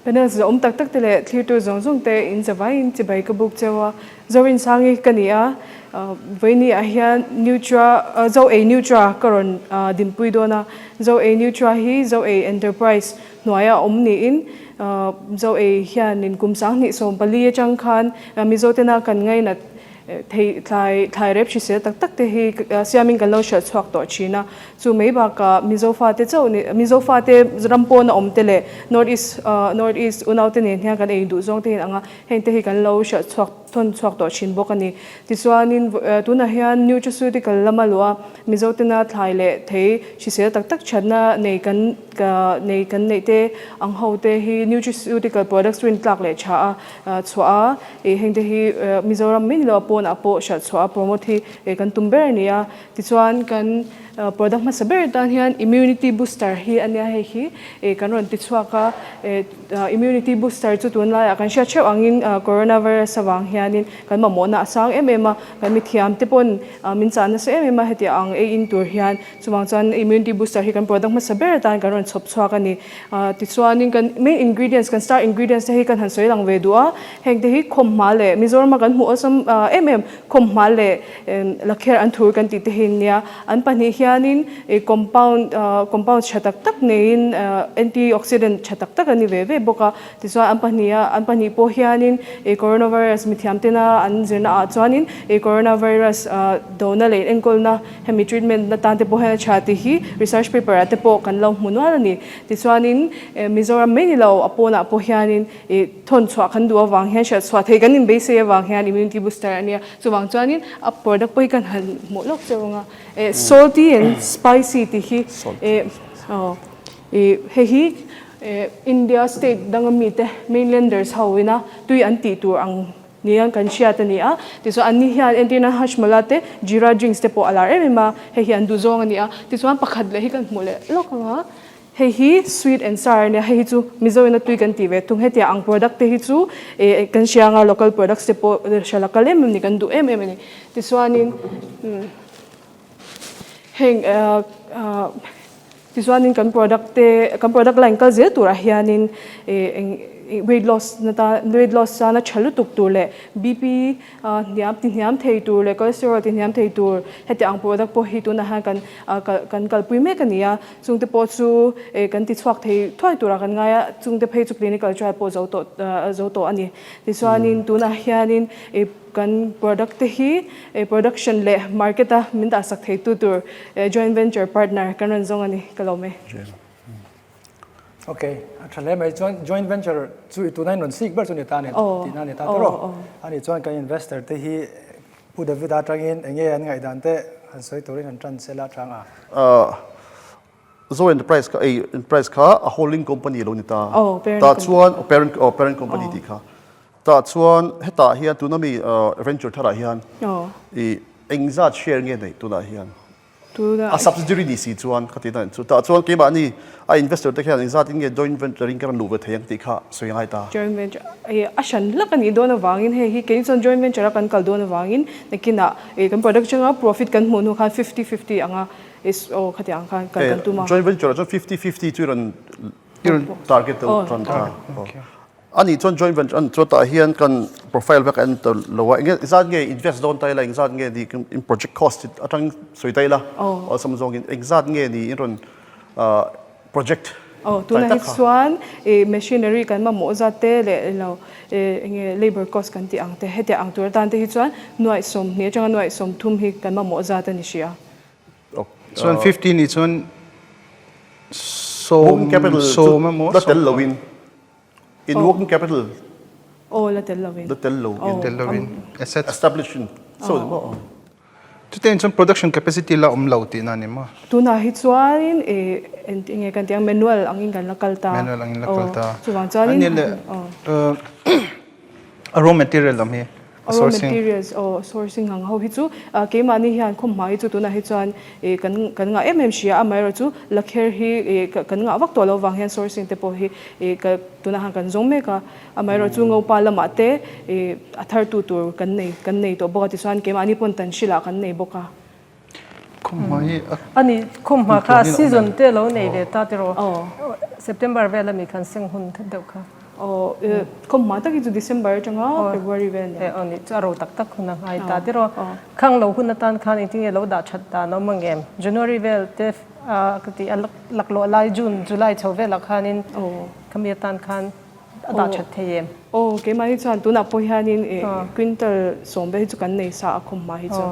Panel zawm tak tak te leh thlirtu zawng zawng te in zavaiin chibai ka buk cheu a, Zorinsangi ka ni a, vawiini ah hian Nutra, Zo Ei Nutra ka rawn dinpui dawn a, Zo Ei Nutra hi Zo Ei Enterprise hnuaia awm niin Zo Ei hianin kum 2014 atang khan Mizo tena kan ngainat Thei thlai thlai rep hrisel tak tak te hi siamin kan lo hriat chhuak tawh thin a, chu mai bakah Mizo fate chauh ni Mizo fate ram pawna awm te leh North East North East unau te nen hian kan ei duh zawng te hi an ang a, heng te hi kan lo hriat chhuak thawn chhuak tawh thin bawk a ni. Tichuanin tunah hian nutraceutical lama luh a Mizo tena thlai leh thei hrisel tak tak thatna nei kan nei kan neih te ang ho te hi nutraceutical products rin tlak leh tha a chhuah a. Ih heng te hi Mizoram mai ni lo a pawnah pawh hriat chhuah a promote hi kan tum ber a ni a. Tichuan kan product hmasa ber tan hian immunity booster hi a nia hei hi ih kan rawn ti chhuak a. Immunity booster chu tunlaiah kan hriat theuh angin coronavirus avang hianin kan mamawhna a sang em em a. Kan mithiam te pawn min chah nasa em em a hetiang ang ei in tur hian. Chuvang chuan immunity booster hi kan product hmasa ber atan kan rawn chhawp chhuak a ni. Tichuanin kan main ingredients, kan star ingredients te hi kan han sawi lang ve duh a. Heng te hi khawmhma leh Mizorama kan hmuh awlsam em em khawmhma leh lakher an thur kan tih te hi an nia. An pahnih hianin compound compound tha tak tak neiin antioxidant tha tak tak an ni ve ve bawk a. Tichuan an pahnih a an pahnih pawh hianin coronavirus mithiam tena an zirna ah chuanin coronavirus dona leh enkawlna Hemi treatment na tan te pawh hian a tha tih hi research paper ah te pawh kan lo hmu nual a ni. Tichuanin Mizoram mai ni lo a pawnah pawh hianin ih thawn chhuah kan duh avang hian hriat chhuah thei kan inbeisei avang hian immunity booster a nia. Chuvang chuanin a product pawh hi kan han hmuh lawk cheu ang a. Eh salty and spicy tih hi eh aw ih hei hi eh India state danga mite mainlanders ho ina tui an tih tur ang Nia kan hriat a ni a, tichuan an ni hian entirna Hashmala te Jeera drinks te pawh a lar em em a, hei hi an duh zawng a ni a, tichuan pakhat leh hi kan hmuh leh lawk ang a, hei hi sweet and sour a nia, hei hi chu Mizo in a tui kan tih ve thung, hetiang ang product te hi chu eh kan hria ang a, local products te pawh hria la kal em em a ni, kan duh em em a ni, tichuanin heng ah ah Tichuanin kan product te, kan product line kal zel turah hianin ih eng ih weight loss na tan weight loss tana tha lutuk tur leh BP hniam ti hniam thei tur leh cholesterol ti hniam thei tur heti ang product pawh hi tunah hian kan kan kalpui mek a ni a, chungte pawh chu ih kan ti chhuak thei thuai turah kan ngai a, chungte phei chu clinical trial pawh zo tawh zo tawh a ni. Tichuanin tunah hianin ih. Kan product te hi production leh market a min dah sak thei tu tur joint venture partner kan rawn zawng a ni ka lawm e. Ok, a tha hle mai. Chuan joint venture chu i tuna in rawn sik ber chu ni ta ni tihna a ni ta tawrh. A nih chuan kan investor te hi Pu David atangin eng nge an ngaihdan te han sawi turin han tan sela chang a. Zo Enterprise kha ei Enterprise kha a holding company a lo ni ta. Tah chuan parent oh parent company tih kha. Tah chuan hetah hian tuna mi venture tharah hian i engzat share nge neih tunah hian? A subsidiary ni si chuan ka tihna chu. Tah chuan keimahni a investor te khian engzat in nge joint venture in ka rawn luh ve thei ang tih kha sawi a ngai ta. Joint venture a hran hlak a nih dawn avangin hei hi kei chuan joint venture a kan kal dawn avangin nakinah kan product atanga profit kan hmuh hnu khan fifty fifty anga Is aw khatiang khan kal kan tum a. Joint venture ah chuan 50 50 chu i rawn i rawn target deuh tan ta. Ani chuan joint venture an chuan tah hian kan profile vek a en ta lo a. Enge zat nge invest dawn ta ila engzat nge ni in project cost atang sawi ta ila awlsam zawngin engzat nge ni in rawn project Aw tunah hi chuan ih machinery kan mamawh zat te leh ilo enge labour cost kan tih ang te hetiang ang tur atan te hi chuan nuaih 20 atanga nuaih 30 hi kan mamawh zat a ni hrih a. Chuan 50 nih chuan sawm Working capital chu sawm emaw la tel loin in working capital Aw la tel loin la tel lo in tel loin assets establishing so ni maw Chutiang chuan production capacity la awm lo tihna a ni maw? Tunah hi chuanin ih enge kan tih ang manual angin kan la kal ta. Manual angin la kal ta. Chuvang chuanin Ani leh a raw material lam hi A raw materials aw sourcing ang ho hi chu keimahni hian khawmhma hi chu tunah hi chuan ih kan kan ngah em em hria a amaherawh chu lakher hi ih kan ngah vak tawh lo vang hian sourcing te pawh hi ih ka tunah hian kan zawng mek a amaherawh chu ngopa lamah te ih a thar tu tur kan nei kan nei tawh bawk a tichuan keimahni pawn tan hrilah kan nei bawk a. Khawmhma hi a Ani khawmhma kha season te lo nei ve ta tiraw September vel ami khan seng hun deuh kha. Aw khawmhma tak hi chu December atanga February vel ania. Aw nih chu a ro tak tak hun a ngai ta tiraw. Khang lo hun atan khan engtin nge lo dah that dan a awm ang em? January vel te ka ti a laklawh lai June, July chho velah khanin khami atan khan a dah that thei em? Aw keimah hi chuan tunah pawh hianin quintal sawm vel hi chu kan nei sa a khawmhma hi chu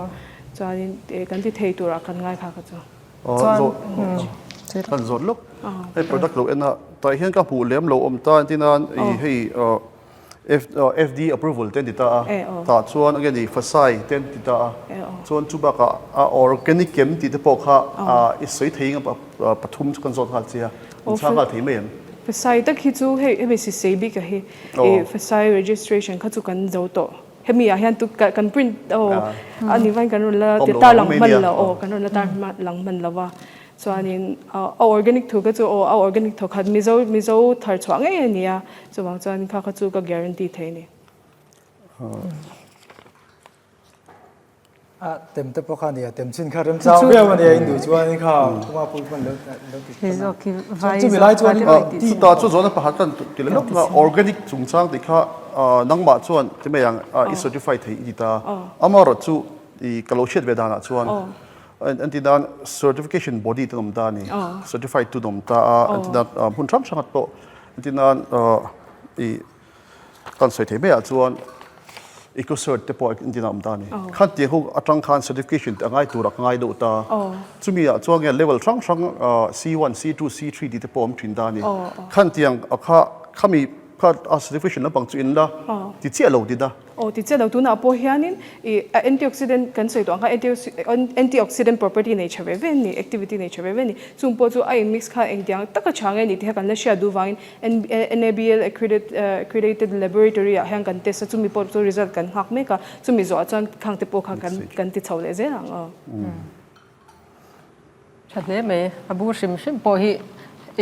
chuanin kan ti thei turah kan ngai kha kha chu. Kan zawt lawk. Hei product lo en a, tah hian ka hmuh lem lo awm ta entir nan ih hei FD approval te an ti ta a, tah chuan enge ni Fasai te an ti ta a, chuan chu bakah a organic kem tih te pawh kha i sawi thei eng a pathum chu kan zawt nghal che a, in chhang nghal thei mai em? Fasai tak hi chu hei hemi sisei bik a hi Fasai registration kha chu kan zo tawh. Hemi ah hian tu kan print aw a nih vain kan rawn la ti tar lang hman lo aw kan rawn la tar lang hman lo va chuanin a organic thu kha chu aw a organic thaw khat mizo mizo thar chhuah ngei a ni a chuvang chuan kha kha chu ka guarantee thei a ni. A tem te pawh kha nia tem chin kha rem chau viau a nia in duh chuan in kha kuma pui pawn lo lo ti chuan chumi lai chuan chutah chu zawhna pakhat kan ti leh lawk a organic chungchang tih kha nangmah chuan ti mai ang i certify thei i ti ta amaherawh chu i ka lo hriat ve danah chuan an ti dan certification body te an awm ta a ni certified tu an awm ta a an ti dan hmun hrang hrang ah pawh an ti nan i Kan sawi thei maiah chuan Ecocert te pawh engtin a awm ta a ni. Khan tiang ho atang khan certification te a ngai turah ka ngai deuh ta. Chumi ah chuan nge level hrang hrang C1, C2, C3 tih te pawh a awm thin ta a ni. Khan tiang a kha khami kha a certification lampang chu in la ti chiah lo ti da. Aw ti chiah lo tunah pawh hianin ih a antioxidant kan sawi tawh ang kha antioxidant property nei tha ve ve an ni, activity nei tha ve ve an ni. Chung pawh chu a in mix khan engtiang taka tha nge ni tih kha kan la hriat duh vangin NABL Accredited Laboratory ah hian kan test a, chumi pawh chu result kan nghak mek a, chumi zawhah chuan khang te pawh kha kan kan ti chho leh zel ang aw. Tha hle mai, a bur hrim hrim pawh hi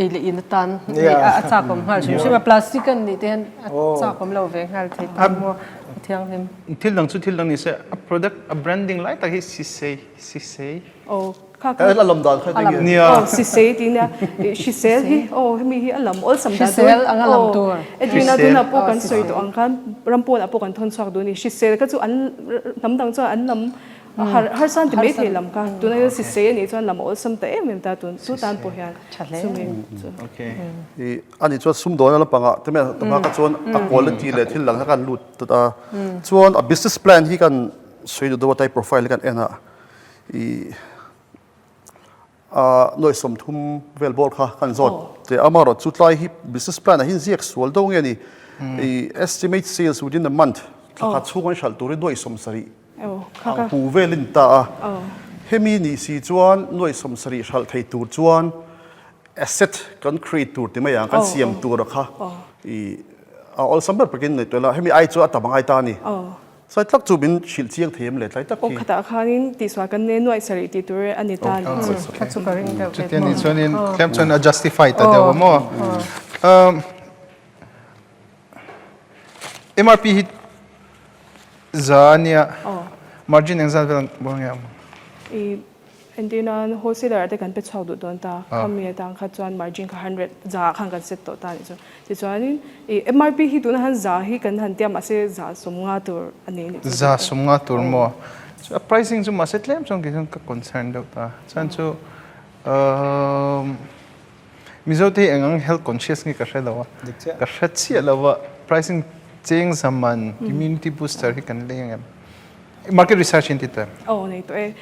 ei leh in atan a chak awm nghal hrim hrim a, plastic an nih te hian a chak awm lo ve nghal thei ta maw, a thianghlim. Thil dang chu thil dang ni se, a product a branding lai tak hi sisei sisei. Aw. Kha kha. A lam dan kha enge? Nia. Aw sisei tih nia. Hrisel hi aw hemi hi a lam awlsam dan tur. Hrisel anga lam tur. Edwina tunah pawh kan sawi tawh ang khan ram pawnah pawh kan thawn chhuak duh a ni. Hrisel kha chu an hnam dang chuan an lam har harsan ti mai thei lam kha. Tunah hian sisei a nih chuan lam a awlsam ta em em ta tun chu tan pawh hian chumi chu. Ani chuan sumdawna lampangah te mai a hma kha chuan a quality leh thil dang kha kan lut tawt a. Chuan a business plan hi kan sawi duh deuh a type profile hi kan en a. I a nuai 30 vel bawr kha kan zawt teh a, amaherawh chu tlai hi business plan ah hian ziak sual deuh nge ni i estimate sales within a month thla khat chhung an hralh turin nuai 70 ang hu vel in ta a, hemi nih si chuan nuai 70 hralh thei tur chuan asset kan create tur ti mai ang kan siam tur a kha i a awlsam ber pakin ngaihtuah ila hemi ai chu a tam angai ta a ni. Sai tlak chu min hrilh chiang thei em le tlai tak hi. Aw khatah khanin tihsual kan nei nuaih sarih tih tur a ni ta a ni chu. Kha chu ka ring deuh ve. Chutia nih chuanin tlem chuan a justify ta deuh a maw. MRP hi za a nia margin engzat vel bawr nge ang? Entir nan wholesaler ah te kan pe chhuak duh dawn ta, khami atang kha chuan margin kha 100 za ah khan kan set tawh ta a nih chu. Tichuanin ih MRP hi tunah hian za hi kan han tia mahse za 50 tur a nei a nih chu. Za 50 tur maw? Chu a pricing chu mahse tlem chuan kei chuan ka concern deuh ta. Chuan chu umm Mizo te hi eng ang health conscious nge ka hre lo a, ka hre chiah lo a, pricing cheng zaman immunity booster hi kan lei ang em? Market research in ti ta. Aw nei tawh e.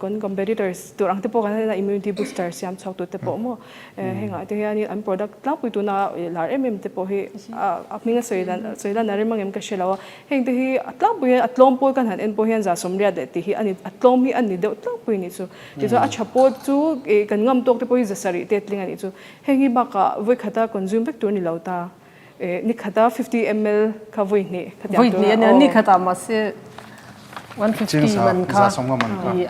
Kan competitors tur ang te pawh kan en a immunity booster siam chhuak tu te pawh maw hengah te hianin an product tlangpui tuna lar em em te pawh hi a hming a sawi lan sawi lan a rem ang em ka hre lo a. Heng te hi a tlangpui hian a tlawm pawl kan han en pawh hian 180 leh tih hi a ni a tlawm hi a ni deuh tlangpui a nih chu. Tichuan a tha pawl chu kan ngam tawk te pawh hi 700 te tling a nih chu. Heng hi bakah vawikhata consume vek tur a ni lo ta. Ni khata 50 ml kha vawi hnih khatiang Vawi hnih a nia, ni khatah mahse 150 man kha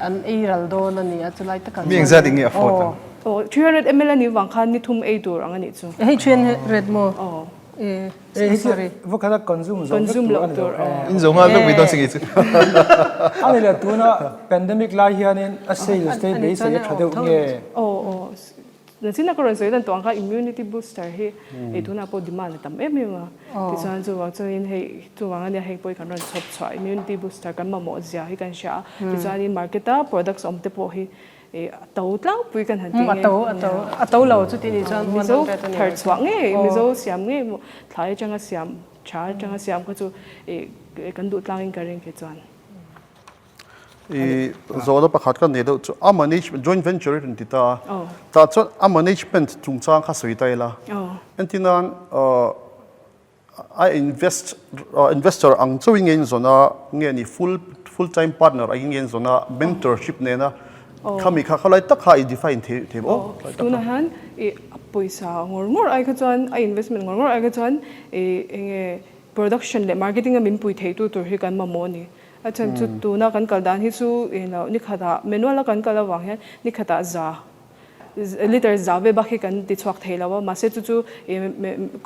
an ei ral dawn a ni a, chulai takah chuan. Mi engzat eng nge a afford ang? Aw, 300 ml a nih vang khan ni thum ei tur ang a nih chu. Hei 300 maw? Aw. E, sorry. Vawi khata consume zo vek tur a ni lo. In zo nghal vek mai dawn si ngei chu. A ni le, tuna pandemic lai hianin a sales te beisei a tha deuh nge? Aw, aw. Nachina ka rawn sawi dan tawh ang kha immunity booster hi ei tunah pawh demand a tam em em a. Tichuan chuvang chuanin hei chuvang ania hei pawh hi kan rawn chhawp chhuah immunity booster kan mamawh zia hi kan hria a. Tichuanin market a products awm te pawh hi a to tlangpui kan han ti nge. A to a to a to lo chuti nih chuan Mizo thar chhuah nge Mizo siam nge maw thlai atanga siam tha atanga siam kha chu kan duh tlangin ka ring kei chuan. I zawhna pakhat ka nei deuh chu a management joint venture i rawn ti ta a, tah chuan a management chungchang kha sawi ta ila. Entir nan a invest investor ang chauhin nge inzawn a nge ni full full time partner angin nge inzawn a mentorship nena khami kha khawlai tak kha i define thei thei maw? Tunah hian i a pawisa ngawr ngawr ai kha chuan a investment ngawr ngawr ai kha chuan i enge production leh marketing a min pui theitu tur hi kan mamawh a ni. A chhan chu tuna kan kal dan hi chu ih ni khatah manual a kan kal avang hian ni khatah za liter za ve bak hi kan ti chhuak thei lo a mahse chu chu ih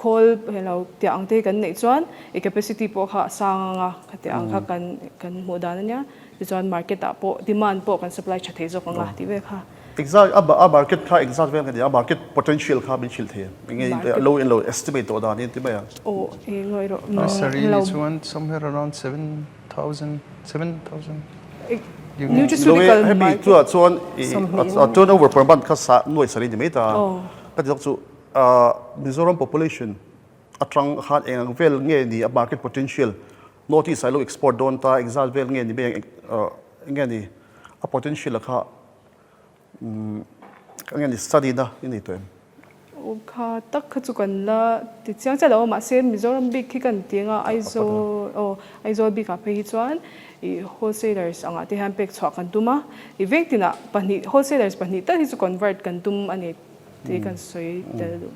khawl heng lo tiah ang te hi kan neih chuan ih capacity pawh kha a sang ang a khatiang ang kha kan kan hmuh dan a nia tichuan market ah pawh demand pawh kan supply tha thei zawk ang a tih vel kha. Exact a market kha exact vel ka ni a market potential kha min hrilh thei em enge lo in lo estimate tawh dan in ti mai ang. Aw e ngawi rawh Nursery ni chuan somewhere around 7000 7000 Nutraceutical hemi market tunah chuan i turnover per month kha sa nuai sarih ni mai ta ka ti zawk chu Mizoram population atang khan eng ang vel nge ni a market potential North East ah ilo export dawn ta engzat vel nge ni mai ang enge ni a potential a kha Eng nge study na i nei tawh em? Aw kha tak kha chu kan la ti chiang chiah lo a mahse Mizoram bik khi kan ti anga Aizawl aw Aizawl bikah phei hi chuan ih wholesalers angah te hian pek chhuah kan tum a ih veng tinah pahnih wholesalers pahnih tal hi chu convert kan tum a ni tih kan sawi tel duh.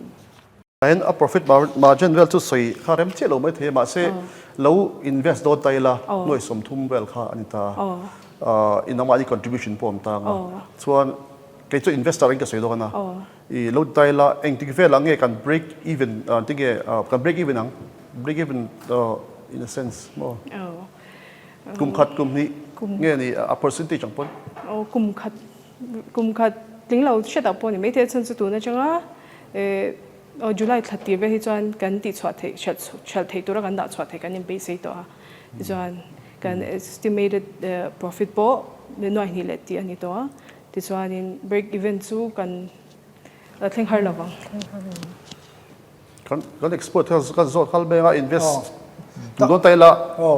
Hian a profit margin vel chu sawi kha rem chiah lo mai thei a, mahse lo invest dawn ta ila nuai 30 vel kha a ni ta a, i nangmahni contribution pawh a awm ta ang a, chuan kei chu investor in ka sawi dawn a, i lo ti ta ila engtik velah nge kan break even tinge kan break even ang, break even in a sense maw kum khat kum hnih nge ni a percentage ang pawn. Aw kum khat Kum khat tling lo hriatah pawh a ni maithei a chhan chu tun atanga aw July thla tir vel hi chuan kan tihchhuah theih hralh theih tura kan dah chhuah theih kan inbeisei tawh a tichuan kan estimated profit pawh nuai hnih leh tih a ni tawh a tichuanin break even chu kan la thleng har lo vang. Kan kan export kha kan zawt nghal mai anga invest duh dawn ta ila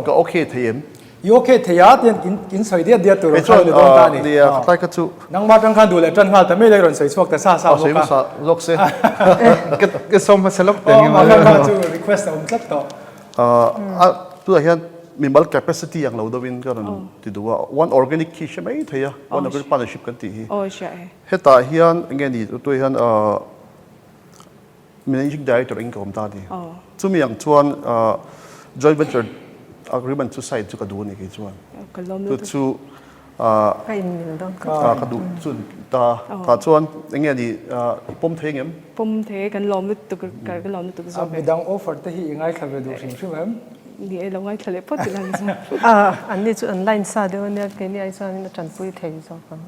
ka okay thei em? I okay thei a tian in in sawi diat diat tur kha ni dawn ta ni. Nia khatlai kha chu. Nangmah atang khan duh leh tan nghal ta mai lai rawn sawi chhuak ta sa sa bawk a. Sawi hmasa zawk se. Ka sawm hmasa lawk teh ang. Aw chu request a awm tlat tawh. A tunah hian mimal capacity ang lo deuhin ka rawn ti duh a, one organic khi hre mai thei a, one organic partnership kan tih hi. Hetah hian enge ni tunah hian Managing Director in ka awm ta a ni. Chumi ang chuan joint venture agreement chu sign chu ka duh a ni kei chuan. Chu chu ka duh chu ta tah chuan eng nge ni i pawm thei ang em? Pawm thei e, kan lawm lutuk kan lawm lutuk zawk e. Midang offer te hi i ngaithla ve duh hrim hrim em? Ni e, lo ngaithla leh phawt ila ni zawk. Anni chu an line sa deuh ania, keini ai chuanin a tanpui thei zawk ang.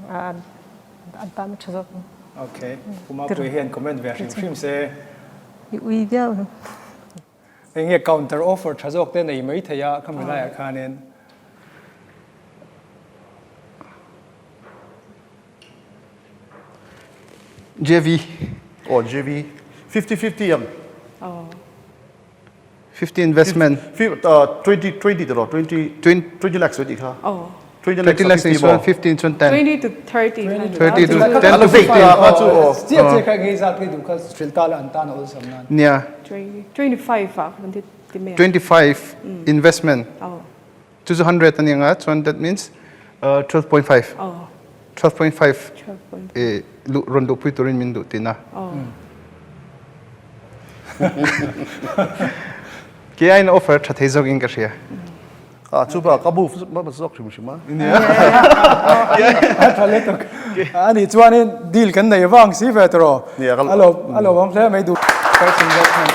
An tan a tha zawk ang. Ok, Pu Mapui hian comment ve hrim hrim se. I ui viau ang. Eng nge counter offer tha zawk te nei mai thei a khami laiah khanin. JV. Aw JV. 50 50 ang. Aw. 50 investment. 20 20 tiraw 20 20 lakhs tih kha. Oh. 20 lakhs 20 lakhs in 15 chuan 10. 20 to 30. 30 to 10 to 15. Kha chu aw. Chiah chiah kha ngei zat ngei duh kha hrilh ta la an tan a awlsam nan. Nia. 25 ah kan ti ti mai. 25 investment. Oh. Chu chu 100 ani anga chuan that means 12.5. Oh. 12.5 e lu ron luhpui turin min duh tina. Oh. Ke aiin offer tha thei zawk in ka hria. Ah chu ba ka move ma zawk hrim hrim a. A tha lutuk. Ani chuanin deal kan nei vang si ve tawh. Nia ka. A lo a lo awm hle mai duh. Question zawk khan.